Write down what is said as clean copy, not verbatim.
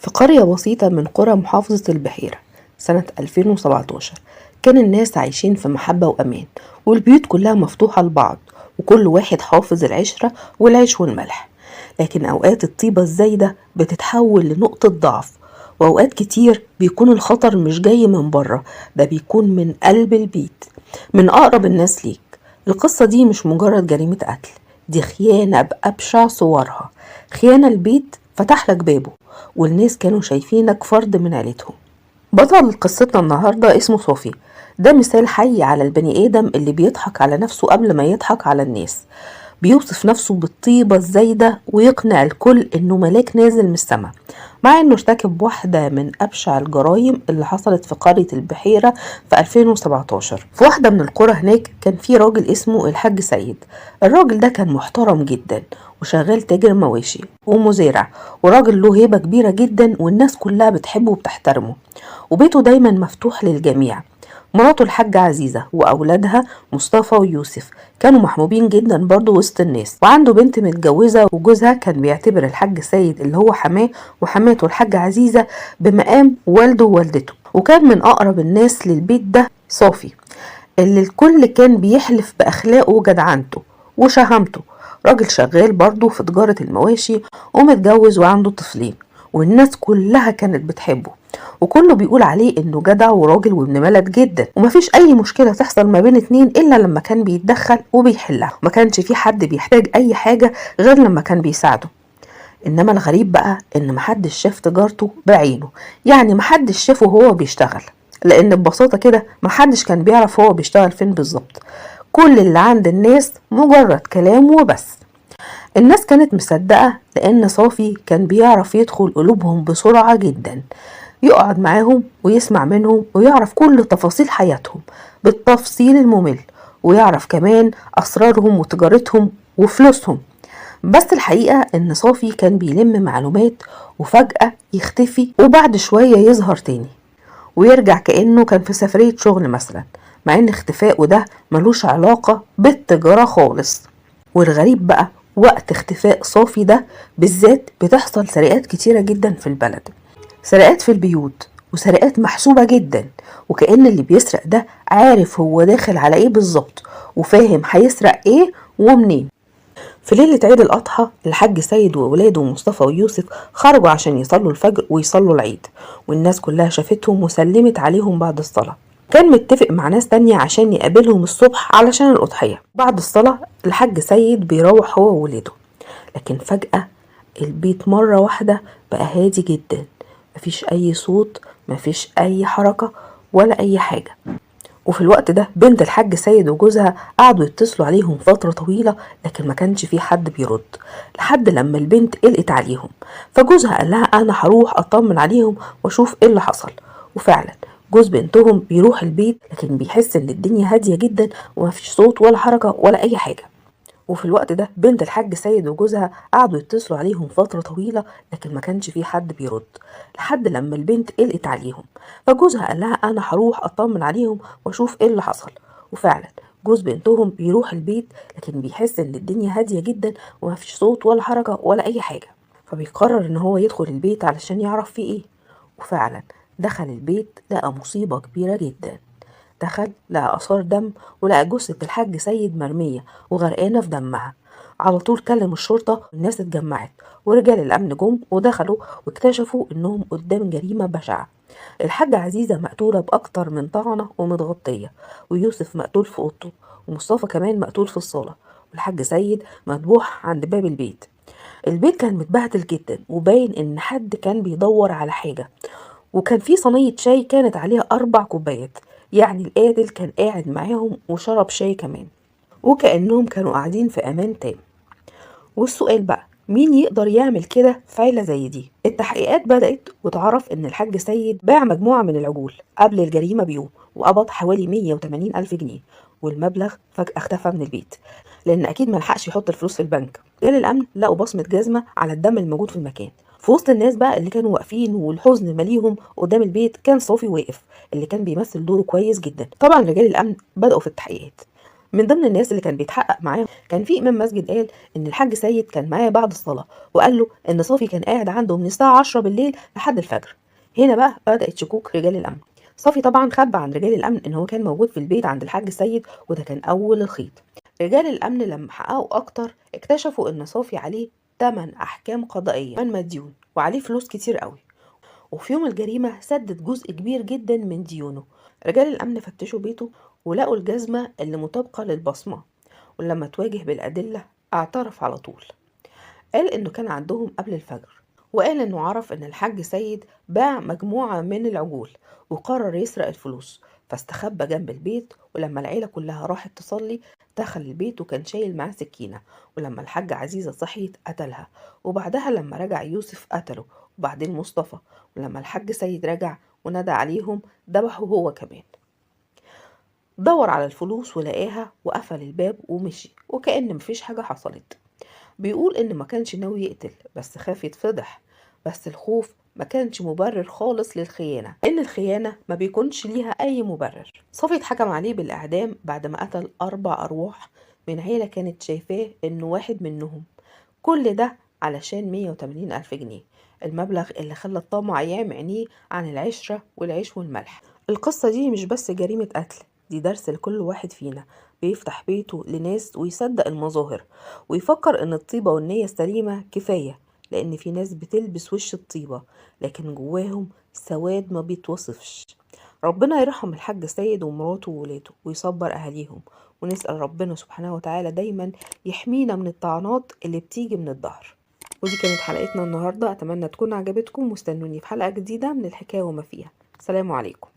في قرية بسيطة من قرى محافظة البحيرة سنة 2017، كان الناس عايشين في محبة وأمان، والبيوت كلها مفتوحة لبعض، وكل واحد حافظ العشرة والعيش والملح. لكن أوقات الطيبة الزايدة بتتحول لنقطة ضعف، وأوقات كتير بيكون الخطر مش جاي من بره، ده بيكون من قلب البيت، من أقرب الناس ليك. القصة دي مش مجرد جريمة قتل، دي خيانة بأبشع صورها. خيانة البيت فتح لك بابه، والناس كانوا شايفينك فرد من عيلتهم. بطل قصتنا النهاردة اسمه صوفي. ده مثال حي على البني آدم اللي بيضحك على نفسه قبل ما يضحك على الناس. بيوصف نفسه بالطيبة الزايدة ويقنع الكل إنه ملاك نازل من السماء، مع إنه ارتكب واحدة من أبشع الجرائم اللي حصلت في قرية البحيرة في 2017. في واحدة من القرى هناك كان في راجل اسمه الحاج سيد. الراجل ده كان محترم جدا، وشغال تاجر مواشي ومزارع، وراجل له هيبة كبيرة جدا، والناس كلها بتحبه وبتحترمه، وبيته دايما مفتوح للجميع. مراته الحاجة عزيزة وأولادها مصطفى ويوسف كانوا محبوبين جدا برضو وسط الناس، وعنده بنت متجوزة، وجوزها كان بيعتبر الحاج سيد اللي هو حماه وحماته الحاجة عزيزة بمقام والده ووالدته. وكان من أقرب الناس للبيت ده صافي، اللي الكل كان بيحلف بأخلاقه وجدعنته وشهامته. راجل شغال برضو في تجارة المواشي ومتجوز وعنده طفلين، والناس كلها كانت بتحبه، وكله بيقول عليه انه جدع وراجل وابن بلد جدا، ومفيش اي مشكلة تحصل ما بين اتنين الا لما كان بيتدخل وبيحلها. ما كانش في حد بيحتاج اي حاجة غير لما كان بيساعده. انما الغريب بقى ان محدش شاف تجارته بعينه، يعني محدش شافه وهو بيشتغل، لان ببساطة كده محدش كان بيعرف هو بيشتغل فين بالظبط. كل اللي عند الناس مجرد كلام وبس. الناس كانت مصدقة لأن صافي كان بيعرف يدخل قلوبهم بسرعة جدا، يقعد معاهم ويسمع منهم ويعرف كل تفاصيل حياتهم بالتفصيل الممل، ويعرف كمان أسرارهم وتجارتهم وفلوسهم. بس الحقيقة إن صافي كان بيلم معلومات وفجأة يختفي، وبعد شوية يظهر تاني ويرجع كأنه كان في سفرية شغل مثلا، مع إن اختفائه ده ملوش علاقة بالتجارة خالص. والغريب بقى وقت اختفاء صافي ده بالذات بتحصل سرقات كتيرة جدا في البلد، سرقات في البيوت وسرقات محسوبة جدا، وكأن اللي بيسرق ده عارف هو داخل على ايه بالظبط وفاهم هيسرق ايه ومنين. في ليلة عيد الأضحى الحاج سيد وولاده ومصطفى ويوسف خرجوا عشان يصلوا الفجر ويصلوا العيد، والناس كلها شافتهم وسلمت عليهم بعد الصلاة. كان متفق مع ناس تانية عشان يقابلهم الصبح علشان الأضحية. بعد الصلاة الحاج سيد بيروح هو وولاده، لكن فجأة البيت مرة واحدة بقى هادي جدا، مفيش أي صوت، مفيش أي حركة ولا أي حاجة. وفي الوقت ده بنت الحاج سيد وجوزها قعدوا يتصلوا عليهم فترة طويلة، لكن ما كانش في حد بيرد، لحد لما البنت قلقت عليهم، فجوزها قال لها أنا هروح أطمن عليهم وأشوف إيه اللي حصل. وفعلا جوز بنتهم بيروح البيت، لكن بيحس إن الدنيا هادية جدا ومفيش صوت ولا حركة ولا أي حاجة. وفي الوقت ده بنت الحاج سيد وجوزها قعدوا يتصلوا عليهم فترة طويلة، لكن ما كانش في حد بيرد، لحد لما البنت قلقت عليهم، فجوزها قال لها أنا هروح أطمن عليهم وأشوف إيه اللي حصل. وفعلا جوز بنتهم بيروح البيت، لكن بيحس إن الدنيا هادية جدا ومفيش صوت ولا حركة ولا أي حاجة، فبيقرر إن هو يدخل البيت علشان يعرف فيه إيه. وفعلا دخل البيت لقى مصيبة كبيرة جدا. دخل لقى آثار دم، ولقى جثة الحاج سيد مرمية وغرقانة في دمها. على طول كلم الشرطة، والناس اتجمعت ورجال الأمن جم ودخلوا واكتشفوا إنهم قدام جريمة بشعة. الحاجة عزيزة مقتولة بأكتر من طعنة ومتغطية، ويوسف مقتول في أوضته، ومصطفى كمان مقتول في الصالة، والحاج سيد مذبوح عند باب البيت. البيت كان متبهدل جدا، وباين إن حد كان بيدور على حاجة، وكان في صينية شاي كانت عليها 4 كوبايات، يعني القاتل كان قاعد معاهم وشرب شاي كمان، وكأنهم كانوا قاعدين في أمان تام. والسؤال بقى، مين يقدر يعمل كده في عيلة زي دي؟ التحقيقات بدأت، وتعرف إن الحاج سيد باع مجموعة من العجول قبل الجريمة بيوم، وقبض حوالي 180 ألف جنيه، والمبلغ فجأة اختفى من البيت، لأن أكيد ملحقش يحط الفلوس في البنك. رجال الأمن لقوا بصمة جزمة على الدم الموجود في المكان. في وسط الناس بقى اللي كانوا واقفين والحزن ماليهم قدام البيت كان صافي واقف، اللي كان بيمثل دوره كويس جدا. طبعا رجال الأمن بدأوا في التحقيقات. من ضمن الناس اللي كان بيتحقق معاه كان في إمام مسجد قال إن الحاج سيد كان معاه بعد الصلاة، وقال له إن صافي كان قاعد عنده من الساعة 10 بالليل لحد الفجر. هنا بقى بدأت شكوك رجال الأمن. صافي طبعا خبى عن رجال الأمن إن هو كان موجود في البيت عند الحاج سيد، وده كان أول الخيط. رجال الأمن لما حققوا أكتر اكتشفوا إن صافي عليه 8 أحكام قضائية من مديون، وعليه فلوس كتير قوي، وفي يوم الجريمة سدد جزء كبير جدا من ديونه. رجال الأمن فتشوا بيته ولقوا الجزمة اللي مطابقة للبصمة، ولما تواجه بالأدلة اعترف على طول. قال إنه كان عندهم قبل الفجر، وقال إنه عرف إن الحاج سيد باع مجموعة من العجول وقرر يسرق الفلوس، فاستخبى جنب البيت، ولما العيلة كلها راحت تصلي دخل البيت وكان شايل معاه سكينة، ولما الحاجة عزيزة صحيت قتلها، وبعدها لما رجع يوسف قتله، وبعدين مصطفى، ولما الحاج سيد رجع ونادى عليهم ذبحه هو كمان. دور على الفلوس ولقاها وقفل الباب ومشي وكأن مفيش حاجة حصلت. بيقول إن ما كانش ناوي يقتل، بس خاف يتفضح، بس الخوف ما كانش مبرر خالص للخيانة، إن الخيانة ما بيكونش ليها أي مبرر. صافي اتحكم عليه بالإعدام بعد ما قتل 4 أرواح من عيلة كانت شايفاه إنه واحد منهم. كل ده علشان 180 ألف جنيه، المبلغ اللي خلى الطمع يعمي عينيه عن العشرة والعيش والملح. القصة دي مش بس جريمة قتل، دي درس لكل واحد فينا بيفتح بيته لناس ويصدق المظاهر ويفكر إن الطيبة والنية السليمة كفاية، لأن في ناس بتلبس وش الطيبة لكن جواهم سواد ما بيتوصفش. ربنا يرحم الحاج سيد ومراته وولاده ويصبر أهاليهم، ونسأل ربنا سبحانه وتعالى دايما يحمينا من الطعنات اللي بتيجي من الظهر. ودي كانت حلقتنا النهاردة، أتمنى تكون عجبتكم، واستنوني في حلقة جديدة من الحكاية وما فيها. سلام عليكم.